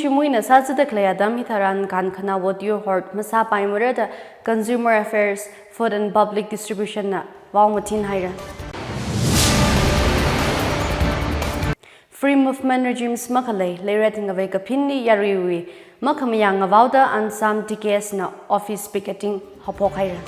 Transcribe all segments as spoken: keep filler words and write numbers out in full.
Chimuina sāzada khalei atam hitharan kankhanā votyur hort masāpaimara da Consumer Affairs, Food and Public Distribution na vaomathin haira. Free movement regimes makhalei leiret ngavei kaphinli yaruiwui makhamayā ngavaoda Ansam T K S na office picketing haophok haira.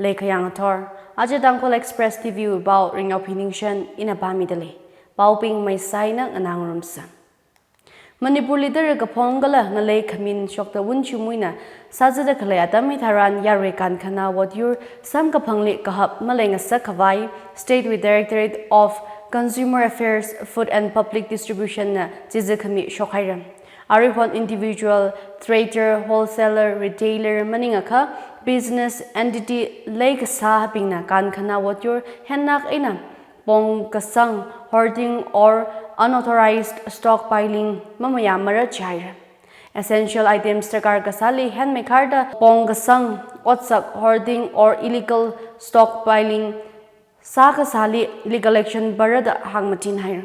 Leikhayang athor, aja Tangkhul Express T V wui pao Ringyao Phiningshan ina pāmida lei. Paobing maisai eina nganā ngarumsa. Manipurli tara kaphong kala ngalei khamin shokta Wun Chimuina sāzada khalei atam hitharan yarui kankhanā votyur samkaphangli kahap maleingasak khavai State wui Directorate of Consumer Affairs, Food and Public Distribution na chiza khami shok haira. Aruihon individual, trader, wholesaler, retailer, maningakha business entity leikasābingna kankhanā votyur hennak eina pongkasang, hoarding or unauthorized stockpiling mamayāmara jihaira. Essential items darkar kasāli henmeikharda pongkasang, otsak, hoarding or illegal stockpiling sākasāli legal action para da hāngmathin haira.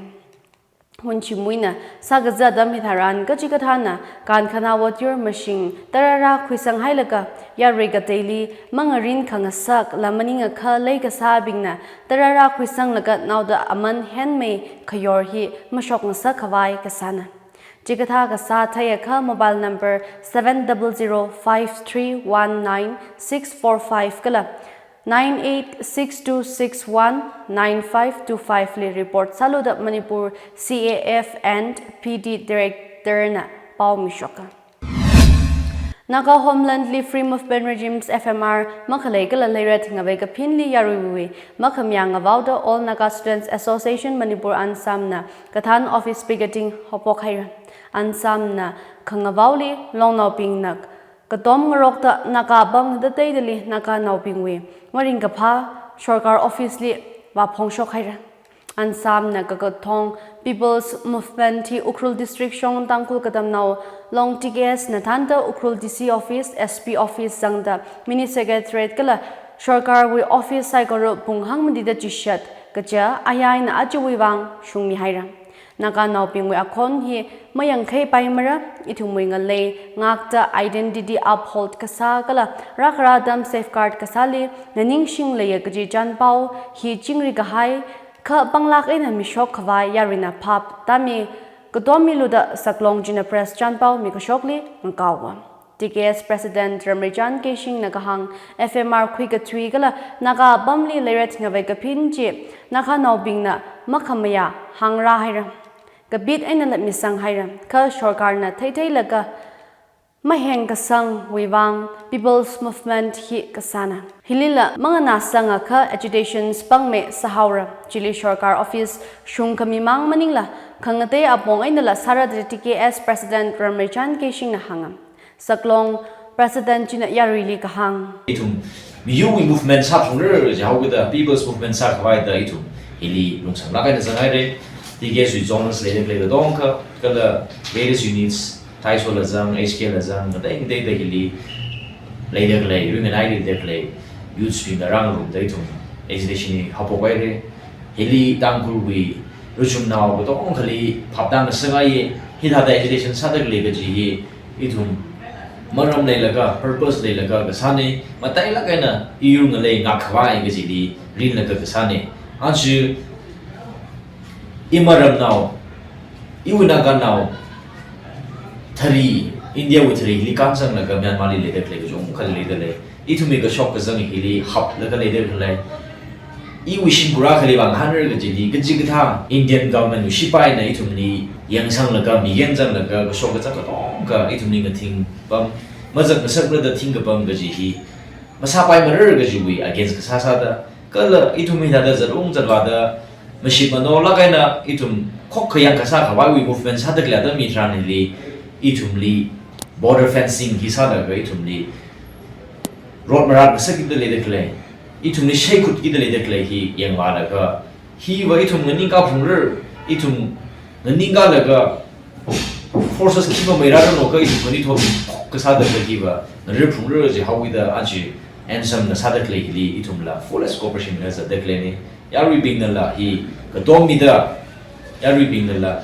Wun Chimuina sākaza atam hitharan kachikathāna kankhanā votyur mashing tarara khuisang hailaga yarui kateili mangarin khangasak la maningakha leikasābingna tarara khuisanglaga naoda aman henmei khayor hi mashokngasak khavai kasāna. Chikathā kasā theiakha mobile number seven double zero five three one nine six four five kala nine eight six two six one nine five two five li report sālu da Manipur C A F and P D Director na paomishoka. Naga Homeland li Free Movement Regimes F M R makhalei kala leiret ngavei kaphinli yaruiwui makhamayā ngavaoda All Naga Students Association Manipur Ansam na kathān office picketing haophok haira. Ansam na khangavaoli longnaobingna katom ngarokta Naga apam ngatateidali Naga naobingwui maringkaphā sorkar office li vāphong shok haira. Ansam na kakathong People's Movement hi Ukhrul District shong Tangkhul Katamnao Long T K S na thānda Ukhrul D C office, S P office zangda mini secretariat kala sorkarwui office saikora pung hangmatida chishat kaja ayai na ajawui vang shungmi haira. Naga naobingwui akhon hi mayangkhei paimara, ithumwui ngalei ngakta identity uphold kasā kala rākhara atam safeguard kasāli nganingshing leiya kaji chanpao hi chingri kahai kha panglāk eina mishok khavai yaruina phap tami katom milu da Saklong china press chanpao mikashokli ngakaowa. T K S President Ramreichan Keishing na kahāng F M R khuikathui kala Naga apamli leiret ngavei kaphin chi Naga naobingna makhamayā hāngra haira. Kapit eina latmisang haira, kha sorkarna theitheilaga mahengkasangwui vang People's Movement hi kasāna. Hilila manganāsangakha agitations pangmei sāhaora. Chili sorkar office shungkhami mang maningla khangatei apong einala sāra da T K S President Ramreichan Keishing na hānga. Saklong President china yaruili kahāng. Ithum miyurwui movement sāphungra jihaokida People's Movement sākhavai da ithum hili lungsanglāk eina zanghaira. T K S wui zonals leida khalei katongkha, kala various units, Thaiso la zang, H K la zang, ngatei ngateida hili leida khalei, ringanaili leida khalei youths bingna rāngarumda ithum agitation hi haophok haira. Hili Tangkhulwui rachumnao katongkhali phaptā ngasakngai, hithāda agitation sāda khalei kaji hi ithum maram leilaga, purpose leilaga kasāna, matailāk eina iyur ngalei ngakkhavai kajili rinlaga kasāna. Aja imaramnao, iwui Naganao, thari, Indiawui tharili kānzanglaga Myanmarli leida khalei kachungkhali leida lei. Ithumwui kashok kazang hili haplaga leida khalei. Iwui shimkhur akhali vang hānra kajili, kachikathā Indian government wui shipaina ithumli yangsanglaga, miyangzanglaga, kashok kazang katongkha ithumli ngathing pam, mazak ngasakra da thingkapam kaji hi masāpaimara kajiwui against kasā sāda, kala ithum hithāda zatung zatvāda, mashit manolāk eina ithum khokkha yangkasā khavaiwui movement sāda khalei atam hitharan hili, ithumli border fencing hi sālaga ithumli rot marat ngasakkida leida khalei, ithumli sheikhutkida leida khalei hi yangvālaga, hiva ithum nganingkā phungra, ithum nganingkālaga forces khi mameiraranu kha ithum khanitho kasāda kha hiva ngarā phungra jihaowida aja Handsome na sāda khalei hili ithumla fullest cooperation na zatda khaleina. Yaruibingnala hi katom mida, yaruibingnala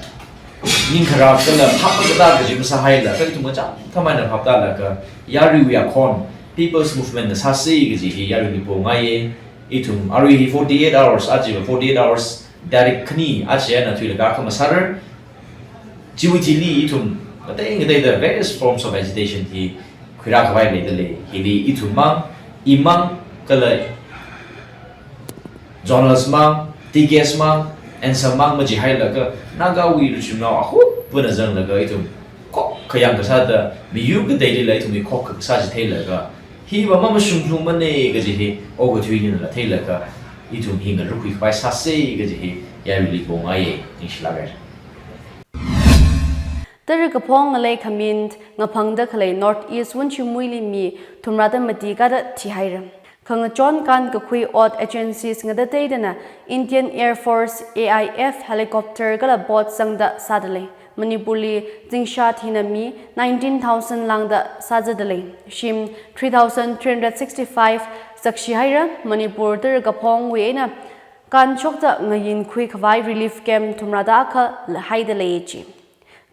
ningkharā kala phap katā kaji masāhaila, kha ithum kachāng thamaina phaptālaga yaruiwui akhon People's Movement na sāsi kaji hi yaruili pongaiya. Ithum arui hi forty-eight hours, aja forty-eight hours, tarik khani aja eina thuilaga kha masārar. Chiwui thili ithum ngatei ngateida various forms of agitation hi khuirā khavai leidalei. Hili ithum mang, imang, kala journalist mang, T K S mang, Handsome mang majihailaga, Nagawui luchimnao ahupvana zanglaga ithum khokkha yangkasāda, miyur kateilila ithumwui khokkha kasā chi theilaga, hiva mamashungshungmana kaji hi okathuinala theilaga, ithum hi ngarukhui khavai sāsa kaji hi yaruili pongaiya, ningshilāka. Tara kaphong ngalei khamin ngaphangda khalei North East Wunchingmuili mi thumrāda mati kada thihaira. Khangachon kankakhui ot agencies ngatateidana Indian Air Force, A I F, helicopter kala boat sangda sādalei. Manipurli zingshat hina mi nineteen thousand lāngda sāzadalei. Shim three thousand three hundred sixty-five zakshihaira. Manipur tara kaphongwui eina kanshokta ngayinkhui khavai relief camp thumrāda akha haidalei chi.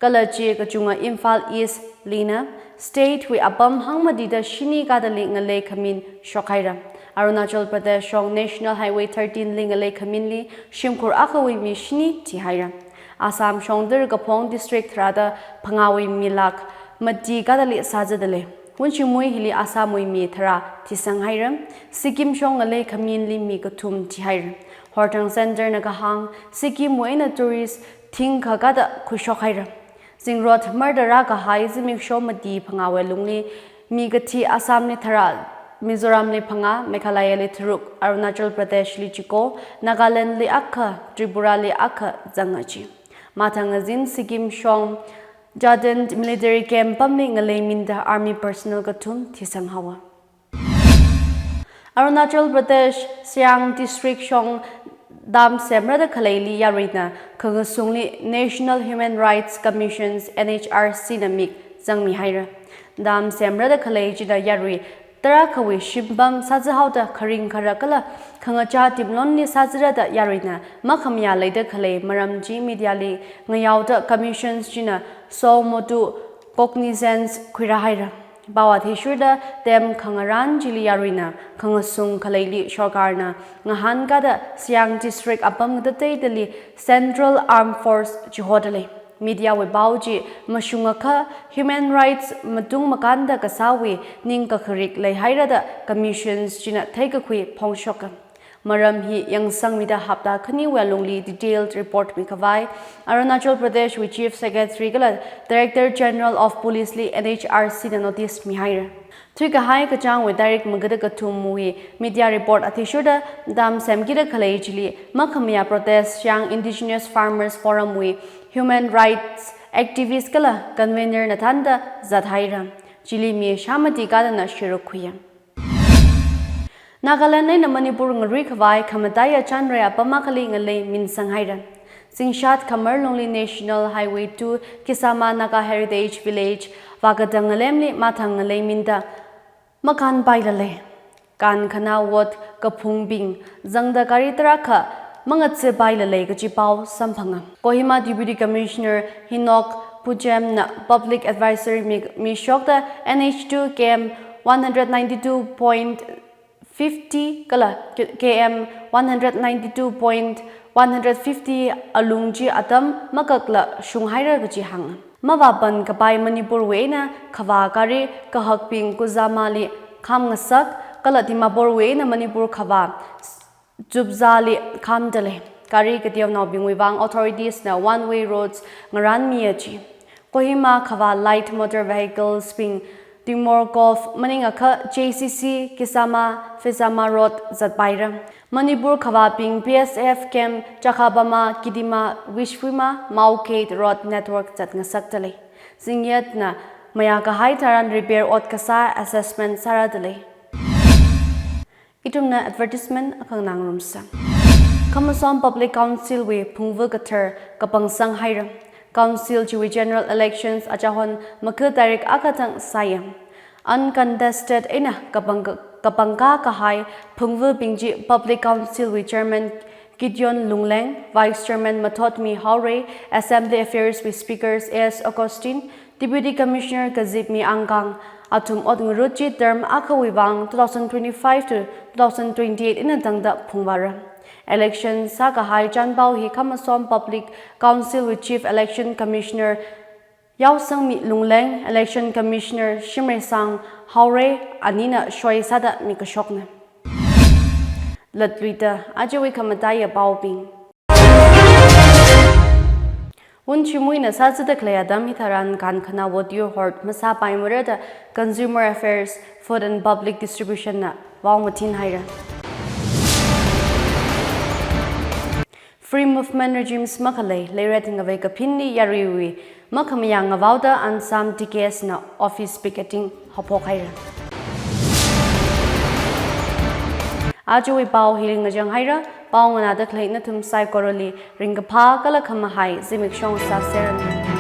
Kala chi kachunga Imphal East lina, state wui apam hangmatida shini kadali ngalei khamin shokhaira. Arunachal Pradesh shong National Highway thirteen li ngalei khaminli shimkhur akhawui mi shini thihaira. Assam shong tara kaphong district tharāda phangāwui mi lakh mati kadali sāzadalei. Wunchingmui hili Assamwui mi tharā thisanghaira. Sikkim shong ngalei khaminli mi kathum thihaira. Horthang Center na kahāng, Sikkimwui eina tourist thingkha kada khuishokhaira. Zingrot marda rākahai zimiksho mati phangāwui lungli mi kathi Assamli tharā, Mizoramli phangā, Meghalayali tharuk, Arunachal Pradeshli chiko, Nagalandli akha, Tripurali akha zanga chi. Mathang azin Sikkim shong Jadent military camp pamli ngalei minda army personnel kathum thisanghaowa. Arunachal Pradesh, Siang District shong dam semrāda khaleili yaruina khangasungli National Human Rights Commissions, N H R C na mik zangmihaira. Dam semrāda khalei chida yarui tarakhawui shimpam sāzahaoda kharing kharak kala khangachā timlonli sāzarāda yaruina makhamayā leida khalei maram chi mediali ngayaoda commissions china suo motu cognizance khuirāhaira. Pao athishurda tem khangarān chili yaruina khangasung khaleili sorkarna ngahānkada Siang District apam ngatateidali Central Armed Force chihodalei. Mediawui pao chi mashungakha human rights matung makānda kasāwui ningkakharik leihairada commissions china theikakhui phongshoka. Maram hi yangsangmida hapta khaniwui alungli detailed report mikhavai Arunachal Pradesh wui Chief Secretary kala Director General of Police li N H R C na notice mihaira. Thuikahai kachāngwui tarik magada kathumwui media report athishurda dam semkida khalei chili makhamayā protest Siang Indigenous Farmers Forum wui human rights activist kala convener na thānda zathaira. Chili mi shāmati kadana shiruk khuiya. Nagaland eina Manipur ngarui khavai khamataiya chānrei apam akhali ngalei minsanghaira. Zingshat khamar lungli National Highway two Kisama Naga Heritage Village vākatang ngalemli mathang ngalei minda makānpailalei. Kankhana wot kaphungbing zangda gari tarākha mangatseipailalei kaji pao samphanga. Kohima Deputy Commissioner Hinok Pujem na Public Advisory mi, mishokta N H two K M one hundred ninety-two point fifty kala K M one hundred ninety-two point one hundred fifty alung chi atam makakla shunghaira kaji hānga. Mavāpan kapai Manipurwui eina khavā gari kahakbing Kuzamali kham ngasak kala Dimapurwui eina Manipur khavā Chupzali khamdalei. Gari kateonaobingwui vang authorities na one way roads ngarānmiya chi. Kohima khavā light motor vehicles bing Timor Cove maningakha J C C Kisama Fisama Road zatpaira. Manipur khavābing B S F camp Chakhabama Kidima Vishwima Mao Gate Road network zatngasakdalei. Zingyatna mayākahai tharan repair ot kasā assessment sārādalei. Ithumna advertisement akha nganārumsa. Khamasom Public Council wui phungva kathar kapangsanghaira. Council chiwui general elections achahon makha tarik akha thang sāya. Uncontested eina kapang ka-, kapangkā kahai Phungvil Pingji Public Council wui Chairman Gideon Lungleng, Vice Chairman Mathotmi Haorei, Assembly Affairs wui Speakers A S Augustine, Deputy Commissioner Kazipmi Angkang, athum ot ngarut chi term akhawui vang two thousand twenty-five to two thousand twenty-eight eina tangda phungvāra. Election sākahai chānpao hi Khamasom Public Council wui Chief Election Commissioner Yaosangmi Lungleng, Election Commissioner Shimreisang Haorei anina soi sāda mikashokna. Latluida ajawui khamataiya paobing. Wun chimuina sāzada khalei atam hitharan kankhanā vote yur hort masāpaimara da Consumer Affairs, Food and Public Distribution na vaomathinhaira. Free movement regimes makhalei Leiret ngavei kaphinli yaruiwui makhamayā ngavaoda Ansam T K S na office picketing haophokhaira. Ajawui pao hili ngachanghaira, pao nganāda khalei nathum saikorali ringkaphā kala khamahai zimiksho sāseranu.